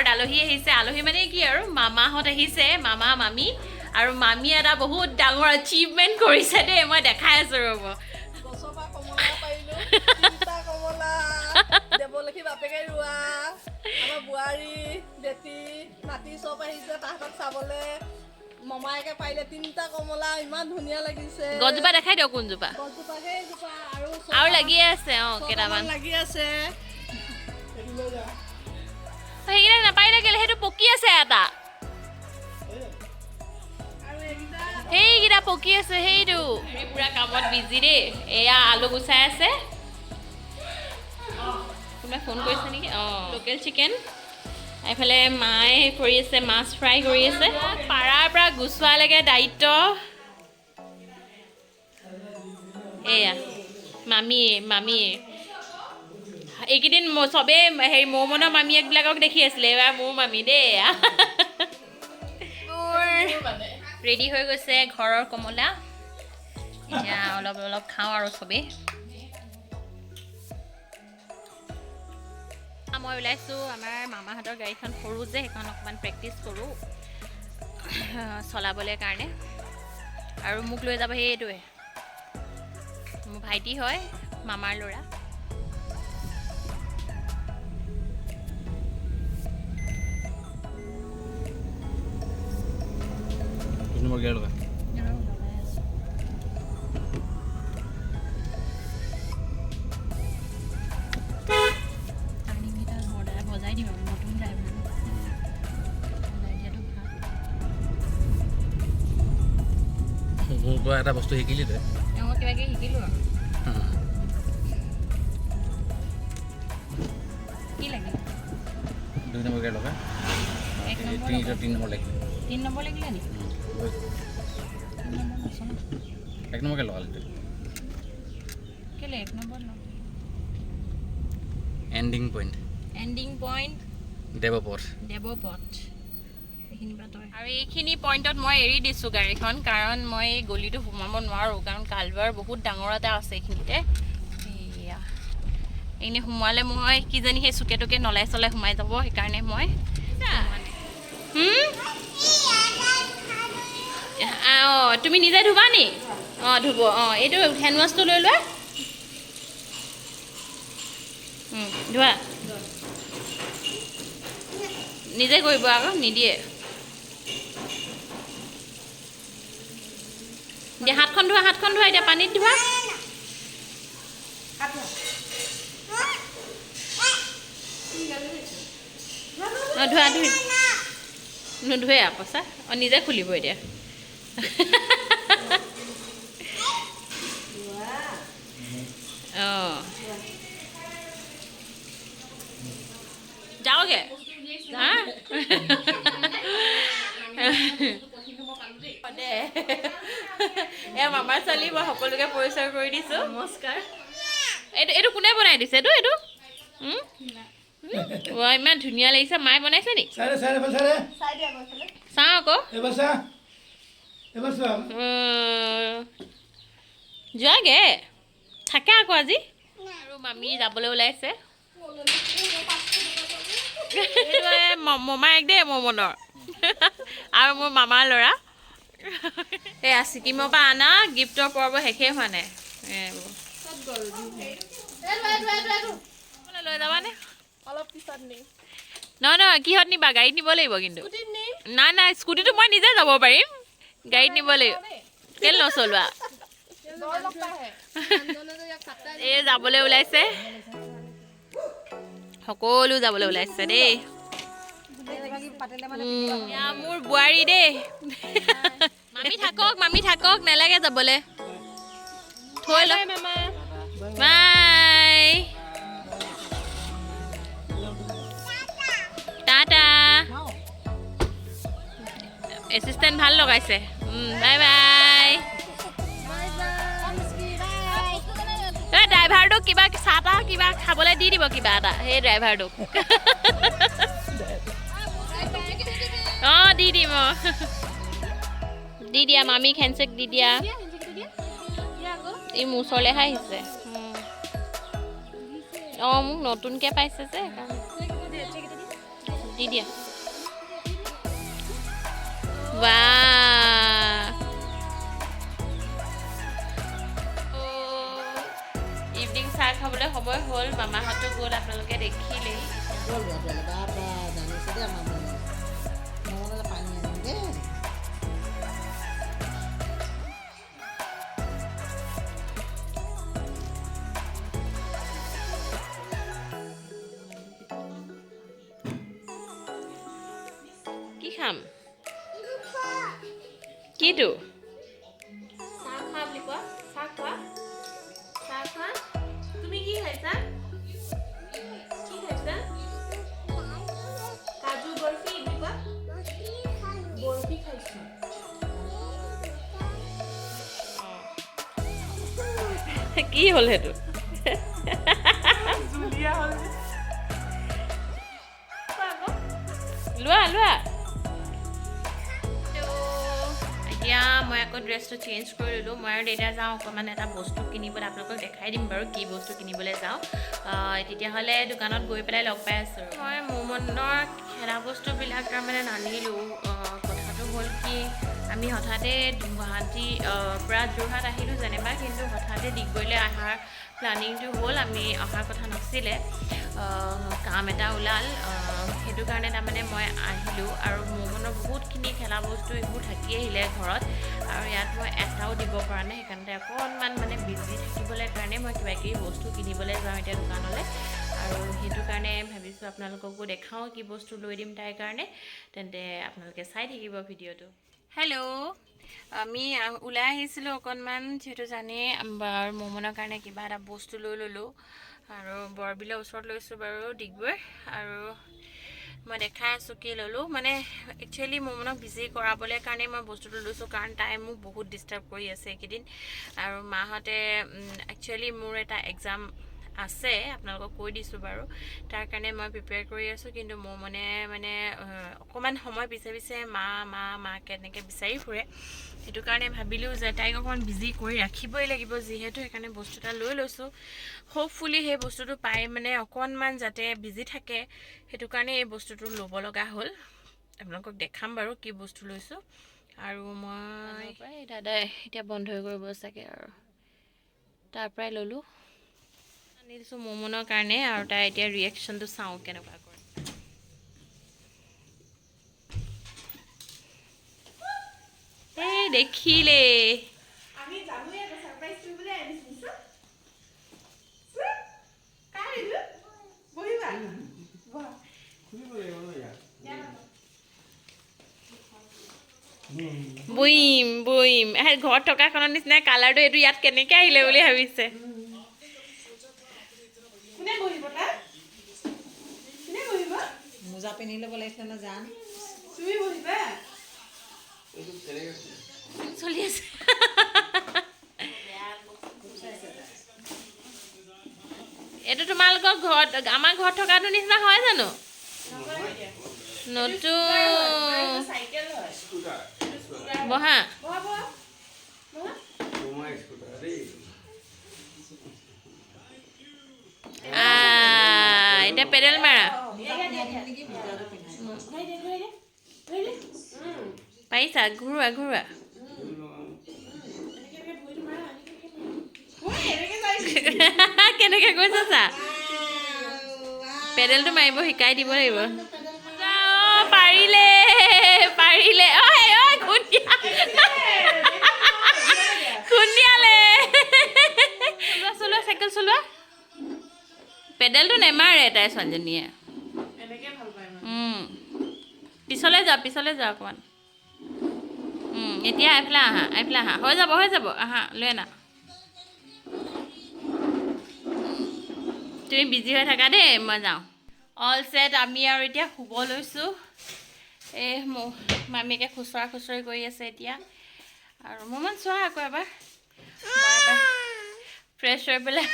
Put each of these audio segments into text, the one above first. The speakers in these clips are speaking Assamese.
ঘৰত আলহী আহিছে। আলহী মানে কি আৰু, মামাহঁত আহিছে, মামা মামী। আৰু মামী এটা বহুত ডাঙৰ এচিভমেণ্ট কৰিছে দেই, মই দেখাই আছোঁ ৰ'ব। গছৰ পৰা কমলা পাৰিলো, তিনিটা কমলা। দেৱলক্ষী বাপেকে ৰোৱা। আমাৰ বোৱাৰী, বেটি, নাতি চব আহিছে তাহাঁতক চাবলে। মমায়েকে পাৰিলে তিনিটা কমলা, ইমান ধুনীয়া লাগিছে। গছজোপা দেখাই দিয়ক, কোনজোপা? গছজোপা সেইজোপা আৰু। আৰু লাগিয়ে আছে। অঁ, কেইটামান ছটামান লাগি আছে। সেইকেইটা নাপাৰিলে কেলে? সেইটো পকি আছে এটা। আৰু এইকেইটা। সেইকেইটা পকি আছে। সেইটো পুৰা কামত বিজি দেই। এয়া আলু গুচাই আছে। কোনোবাই ফোন কৰিছে নেকি? অঁ, লোকেল চিকেন। এইফালে মায়ে কৰি আছে, মাছ ফ্ৰাই কৰি আছে। পাৰাৰ পৰা গুচোৱালৈকে দায়িত্ব এয়া মামীয়ে মামীয়ে। এইকেইদিন চবেই হেৰি মৌমনৰ মামীয়েকবিলাকক দেখি আছিলে, এইবাৰ মোৰ মামী দেই। এয়া ৰেডি হৈ গৈছে ঘৰৰ কমলা। এতিয়া অলপ অলপ খাওঁ আৰু চবেই। মই ওলাইছোঁ, আমাৰ মামাহঁতৰ গাড়ীখন সৰু যে, সেইখন অকণমান প্ৰেক্টিচ কৰোঁ চলাবলৈ কাৰণে। আৰু মোক লৈ যাব সেইটোৱে মোৰ ভাইটি হয়, মামাৰ ল'ৰা। দুই নম্বৰ গিয়াৰ লগা। টাৰ্ণিংকেইটা সদায় বজাই দিম আৰু নতুন ড্ৰাইভাৰ, বজাই দিয়াটো ভাল। মোৰ পৰা এটা বস্তু শিকিলি তই। মই কিবা কিবি শিকিলোঁ আৰু। কি লাগিল? দুই নম্বৰ গিয়াৰ লগা। এক নম্বৰ। তিনি। লগা। তিনি নম্বৰ লাগিলে। তিনি নম্বৰ লাগিলে নেকি? তিনি নম্বৰ নচলা। এক নম্বৰকে লগালি তই। কেলে এক নম্বৰ ন? Ending point. Ending point. দেৱপথ। দেৱপথ এইখিনি পৰা তই আৰু এইখিনি পইণ্টত মই এৰি দিছোঁ গাড়ীখন, কাৰণ মই এই গলিটো সোমাব নোৱাৰোঁ, কাৰণ কালভাৰ বহুত ডাঙৰ এটা আছে এইখিনিতে। এয়া এইখিনি সোমোৱালে মই কিজানি সেই চুকে টুকে নলাই চলাই সোমাই যাব, সেইকাৰণে মই অঁ, তুমি নিজে ধুবা নি? অঁ, ধুব। অঁ, এইটো হেণ্ড ৱাছটো লৈ লোৱা। ধোৱা। নিজে কৰিব আকৌ, নিদিয়ে। দিয়া, হাতখন ধোৱা, হাতখন ধোৱা, এতিয়া পানীত ধোৱা। অঁ, ধোৱা, ধুই নোধোৱে আকৌ। চা, অঁ, নিজে খুলিব এতিয়া। অঁ, যাওঁগে হা। দে, এয়া মামাৰ ছোৱালী, মই সকলোকে পৰিচয় কৰি দিছোঁ। নমস্কাৰ। এইটো কোনে বনাই দিছে? এইটো এইটো উম? ৱা, ইমান ধুনীয়া লাগিছে। মায়ে বনাইছে নি? চাৰে চাৰে এফালে চাৰে। চাই দিয়া গৈ ফালে। চাওঁ আকৌ। এবাৰ চা, এবাৰ চোৱা। যোৱাগে থাকে আকৌ আজি। আৰু মামী যাবলৈ ওলাইছে। এইটোৱে মমায়েক দেই মমনৰ, আৰু মোৰ মামাৰ ল'ৰা। এয়া ছিকিমৰ পৰা অনা গিফ্টৰ পৰ্ব শেষেই হোৱা নাই। এইবোৰ লৈ যাবানে? অলপ পিছত নিম। নহয় নহয়, কিহত নিবা? গাড়ীত নিব লাগিব কিন্তু। স্কুটিত নিম। নাই নাই, স্কুটিটো মই নিজে যাব পাৰিম, গাড়ীত নিব লাগিব। কেলে নচলোৱা? এই যাবলৈ ওলাইছে, সকলো যাবলৈ ওলাইছে দেই। এয়া মোৰ বোৱাৰী দেই। মামী থাকক, মামী থাকক, নেলাগে যাবলৈ, থৈ ল। বাই, টাটা। এছিষ্টেণ্ট ভাল লগাইছে। Bye bye. এই ড্ৰাইভাৰটোক কিবা চাহ তাহ কিবা খাবলৈ দি দিব কিবা এটা, সেই ড্ৰাইভাৰটোক। অঁ, দি দিম। অঁ, দি দিয়া মামীক হেণ্ডশ্বেক দি দিয়া। এই মোৰ ওচৰলৈহে আহিছে। অঁ, মোক নতুনকৈ পাইছে যে, সেইকাৰণে। দি দিয়া। বাহ, ইভিনিং চাহ খাবলৈ সময় হ'ল। মামাহঁতো গ'ল, আপোনালোকে দেখিলেই। গ'ল বাবা, জানিছে দেই আমাৰ মনলৈ পানী আনিম দেই। কি খাম? কিটো চাহ খোৱা বুলি কোৱা? চাহ খোৱা, চাহ খোৱা। তুমি কি খাইছা? কি খাইছা? কাজু বৰফি বুলি কোৱা। বৰফি খাইছো। কি হ'ল সেইটো? লোৱা লোৱা। এতিয়া মই আকৌ ড্ৰেছটো চেঞ্জ কৰি ল'লোঁ। মই আৰু দেউতা যাওঁ অকণমান এটা বস্তু কিনিবলৈ, আপোনালোকক দেখাই দিম বাৰু কি বস্তু কিনিবলৈ যাওঁ। তেতিয়াহ'লে দোকানত গৈ পেলাই লগ পাই আছোঁ। মই মোৰ মনৰ খেলা বস্তুবিলাক তাৰমানে নানিলোঁ। কথাটো হ'ল কি, আমি হঠাতে গুৱাহাটী পৰা যোৰহাট আহিলোঁ যেনিবা, কিন্তু হঠাতে ডিগবৈলৈ অহাৰ প্লানিংটো হ'ল। আমি অহাৰ কথা নাছিলে, কাম এটা ওলাল, সেইটো কাৰণে তাৰমানে মই আহিলোঁ। আৰু মোৰ মনৰ বহুতখিনি খেলা বস্তু এইবোৰ থাকি আহিলে ঘৰত, আৰু ইয়াত মই এটাও দিব পৰা নাই। সেইকাৰণে অকণমান মানে বিজি থাকিবলৈ কাৰণে মই কিবা কিবি বস্তু কিনিবলৈ যাওঁ এতিয়া দোকানলৈ। আৰু সেইটো কাৰণে ভাবিছোঁ আপোনালোককো দেখাওঁ কি বস্তু লৈ দিম তাইৰ কাৰণে। তেন্তে আপোনালোকে চাই থাকিব ভিডিঅ'টো। হেল্ল', আমি ওলাই আহিছিলোঁ অকণমান, যিহেতু জানেই মমনৰ কাৰণে কিবা এটা বস্তু লৈ ল'লোঁ। আৰু বৰবিলৰ ওচৰত লৈছোঁ বাৰু ডিগবৈ। আৰু মই দেখাই আছোঁ কি ল'লোঁ। মানে একচুৱেলি মমনক বিজি কৰাবলৈ কাৰণে মই বস্তুটো লৈছোঁ, কাৰণ তাই মোক বহুত ডিষ্টাৰ্ব কৰি আছে এইকেইদিন। আৰু মাহঁতে একচুৱেলি মোৰ এটা এক্সাম আছে, আপোনালোকক কৈ দিছোঁ বাৰু, তাৰ কাৰণে মই প্ৰিপেয়াৰ কৰি আছোঁ। কিন্তু মোৰ মানে মানে অকণমান সময় পিছে পিছে মা মা মাকে এনেকৈ বিচাৰি ফুৰে। সেইটো কাৰণে ভাবিলোঁ যে তাইক অকণমান বিজি কৰি ৰাখিবই লাগিব যিহেতু, সেইকাৰণে বস্তু এটা লৈ লৈছোঁ। হোপফুলি সেই বস্তুটো পাই মানে অকণমান যাতে বিজি থাকে, সেইটো কাৰণে এই বস্তুটো ল'ব লগা হ'ল। আপোনালোকক দেখাম বাৰু কি বস্তু লৈছোঁ। আৰু মই দাদাই এতিয়া বন্ধ কৰিব চাগে, আৰু তাৰ পৰাই ল'লোঁ, আনিছোঁ মমনৰ কাৰণে। আৰু তাই এতিয়া ৰিয়েকশ্যনটো চাওঁ কেনেকুৱা কৰে। এই দেখিলে বহিম বহিম। ঘৰত থকাখনৰ নিচিনা কালাৰটো এইটো ইয়াত কেনেকৈ আহিলে বুলি ভাবিছে। মোজা পিন্ধি ল'ব লাগিছিলে ন জান। চলি আছে। এইটো তোমালোকৰ ঘৰত, আমাৰ ঘৰত থকাটো নিচিনা হয় জানো? নতুন বহা। এতিয়া পেডেল মাৰা পাৰিছা? ঘূৰোৱা ঘূৰোৱা। কেনেকে কৈছা চা, পেডেলটো মাৰিব শিকাই দিব লাগিব। পাৰিলে পাৰিলে। খুন্দিয়ালে। চলোৱা চলোৱা, চাইকেল চলোৱা। পেডেলটো নেমাৰে তাই ছোৱালীজনীয়ে। পিছলৈ যোৱা, পিছলৈ যোৱা অকণমান। এতিয়া এইফালে আহা, এইফালে আহা। হৈ যাব, হৈ যাব, আহা লৈ আনা। তুমি বিজি হৈ থাকা দেই, মই যাওঁ। অল ছেট, আমি আৰু এতিয়া শুব লৈছোঁ। এই মোৰ মামীয়েকে খুচৰা খুচৰি কৰি আছে এতিয়া। আৰু মোৰমান চোৱা আকৌ এবাৰ, মই এবাৰ ফ্ৰেছ হৈ পেলাই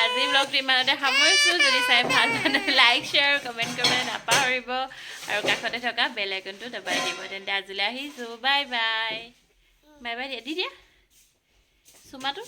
আজিৰ ব্লগটো ইমানতে সামৰিছোঁ। যদি চাই ভাল পালে লাইক, শ্বেয়াৰ, কমেণ্ট কৰিবলৈ নাপাহৰিব। আৰু কাষতে থকা বেল আইকনটো দবাই দিব। তেন্তে আজিলৈ আহিছোঁ, বাই বাই। বাই বাই দিয়া, দি দিয়া চুমাটো।